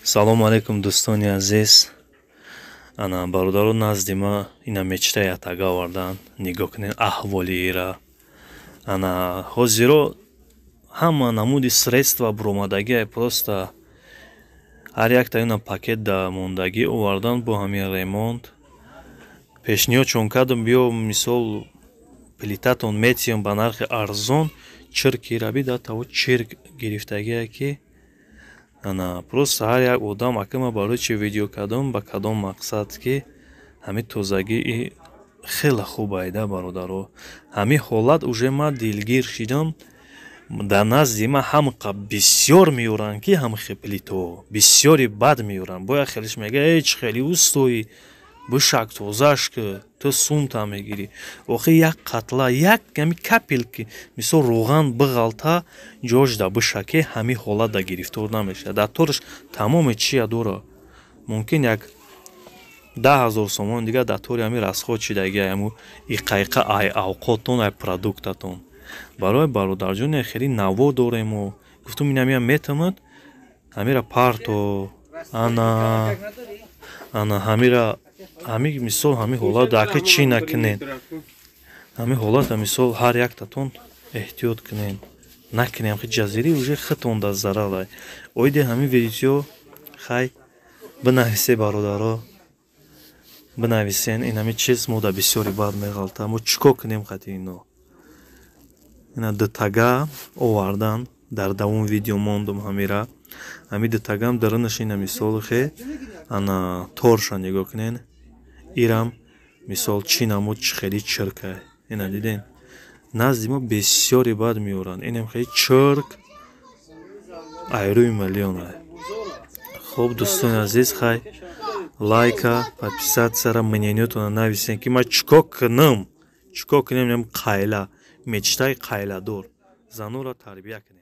Салому алейкум, дӯстони азиз. Ана, бародаро, назди ма ина мечтаи атага овардан. Нигоҳ кунед аҳволи ира. Ана, ҳозиро ҳама намуди средства буромадагиай, просто ҳар якта ина пакет да мондагӣ овардан бо ҳамин ремонт. Пешниҳод чон кардам, биё, мисол, плитатон метиём ба нархи арзон. Чирки раби да таво чирк гирифтагие, ки ана просто ҳар як одам акама. Барои чи видео кардам, ба кадом мақсад, ки ҳамин тозагии хеле хуб айда, бародаро. Ҳамин ҳолат уже ман дилгир шидам. Дар назди ман ҳамқа бисёр меёранд, ки ҳамхе плито бисёри бад меёранд. Бояд хелиш мега: «Эй, чӣ хели устоӣ, бишак, тозаш ки ту сумта мегирӣ». Охи, як қатла, як ҳами капельки, мисол, рӯған биғалта, ҷошда бишаке, ҳамин ҳолат да гирифтор намешавад. Дар тораш тамоми чия дора. Мумкин як 10 000 сомон дигар дар тори ҳамин расход шидаги, ҳаму иқайқа ай авқоттон, ай продуктатон. Барои бародарҷоне хеле наво дорему гуфтум, инамиам метавонад ҳамира парто. Ана, ана ҳамира, ҳами мисол, ҳамин ҳолат дака чӣ накунед. Ҳамин ҳолата, мисол, ҳар яктатон эҳтиёт кунед, накунем хи ҷазирӣ, уже хитон дар зарарай. Оиди ҳамин видео хай бинависе, бародаро, бинависен. Ин ҳамин чиз мо дар бисёри бад меғалта. Мо чӣ кор кунем қати ино? Ина дутага овардан, дар давом видео мондум ҳамира. Ҳами дутагам дарунаш ина, мисол, хе ана торша нигоҳ кунен. Ирам, мисол, чӣ намуд, чӣ хели чирка. Ина диден, назди мо бисёри бад меоранд. Инам хели чирк, айрӯи миллиона. Хуб, дӯстони азиз, хай, лайка, подписатьсяра, мнениятона нависен, ки ман чӣ кор кунам, чӣ кор кунем. Қайла мечтаи қайладор занонро тарбия кунем.